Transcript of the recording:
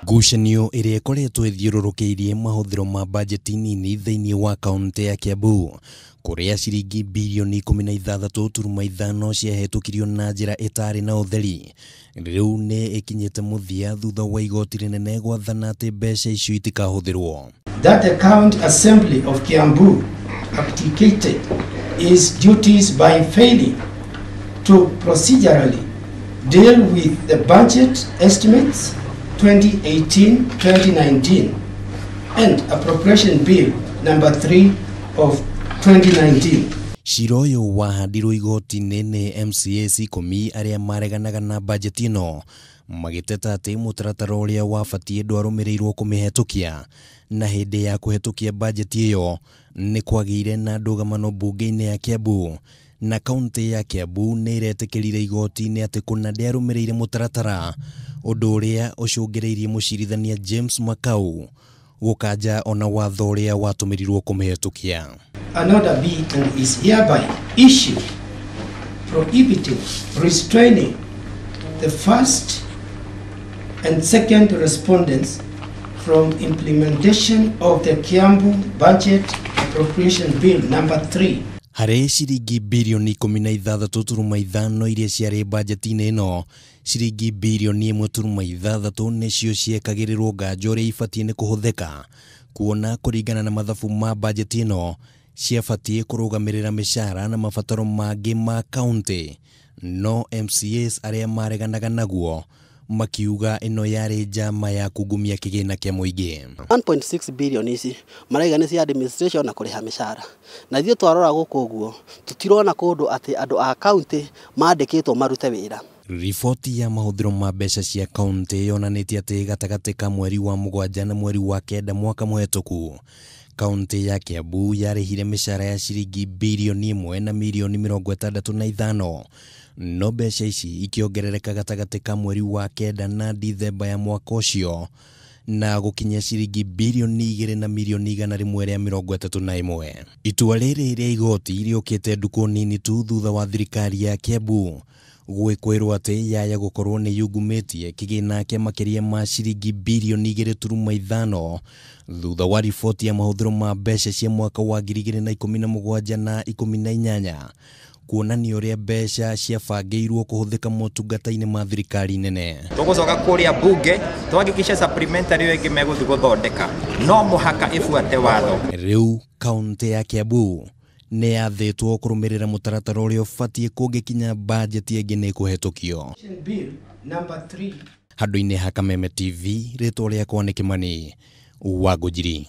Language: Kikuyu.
Ngucanio ĩrĩa ĩkoretwo ĩthiũrũrũkĩirie mahũthĩro ma bajeti nini thĩinĩ wa kaunti ya Kiambu kũrĩa ciringi birioni 16.5 ciahetũkirio na njĩra ĩtarĩ na ũtheri rĩu nĩ ĩkinyĩte mũthia thutha wa igoti rĩnene gwathana atĩ mbeca icio itikahũthĩrwo. That the County Assembly of Kiambu abdicated its duties by failing to procedurally deal with the budget estimates 2018-2019 and Appropriation Bill number 3 of 2019. Cira ũyũ wahandirwo igoti-inĩ nĩ MCAs 10 arĩa mareganaga na bajeti ĩno magĩteta atĩ mũtaratara ũrĩa wabatiĩ ndwarũmĩrĩirwo kũmĩhetũkia, na hĩndĩ ya kũhetũkia bajeti ĩyo nĩ kwagĩire na ndũgamano mbunge-inĩ ya Kiambu, na kaunti ya Kiambu nĩ ĩretĩkĩrire igoti-inĩ atĩ kũna ndĩarũmĩrĩire mũtaratara, ũndũ ũrĩa ũcũngĩrĩirie mũcirithania James Makau gũkanja ona watho ũrĩa watũmĩrirwo kũmĩhetũkia. An order be and is hereby issued prohibiting, restraining the first and second respondents from implementation of the Kiambu Budget Appropriation Bill number 3. Harĩ ciringi birioni 16.5 iria ciarĩ bajeti-inĩ ĩno, ciringi birioni 1.6 nĩcio ciekagĩrĩrwo nganja ũrĩa ibatiĩ nĩ kũhũthĩka, kuona kũringana na mathabu ma bajeti ĩno ciabatiĩ kũrũgamĩrĩra mĩcara na mabataro mangĩ ma kaunti, no MCAs arĩa mareganaga naguo makiuga ĩno yarĩ njama ya kungumia kĩgĩna kĩa mũingĩ. 1.6 billion ici maraiga nĩ cia administration na kũrĩha mĩcara, na ithuĩ twarora gũkũ ũguo tũtirona kũndũ atĩ andũ a kaunti mandĩkĩtwo marute wĩra. Riboti ya mahũthĩro ma mbeca cia kaunti yonanĩtie atĩ gatagatĩ ka mweri wa 7 na mweri wa 9 mwaka mũhetũku, kaunti ya Kiambu yarĩhire mĩcara ya ciringi birioni 1 na mirioni 65, no mbeca ici ikĩongerereka gatagatĩ ka mweri wa 9 na Dithemba ya mwaka ũcio na gũkinya ciringi birioni 2 na mirioni 131. Itua rĩrĩ rĩa igoti rĩũkĩte ndukũ nini tu thutha wa thirikari ya Kiambu gwĩkwĩrwo atĩ yaya gũkorwo nĩ yungumĩtie kĩgĩna kĩa makĩria ma ciringi birioni 2.5 thutha wa riboti ya mahũthĩro ma mbeca cia mwaka wa 2017 na 18 kuonania ũrĩa mbeca ciabangĩirwo kũhũthĩka motungata-inĩ ma thirikari nene. Tũgũcoka kũrĩa bunge twahakikisha supplementary ĩyo ĩngĩ megũthiĩ gũthondeka no mũhaka ĩbuate watho. Rĩu kaunti ya Kiambu nĩ yathĩtwo kũrũmĩrĩra mũtaratara ũrĩa ũbatiĩ kũngĩkinya bajeti ĩngĩ nĩ kũhetũkio. Bill number 3. Handũ-inĩ ha Kameme TV, rĩtwa rĩakwa nĩ Kimani wa Ngũnjiri.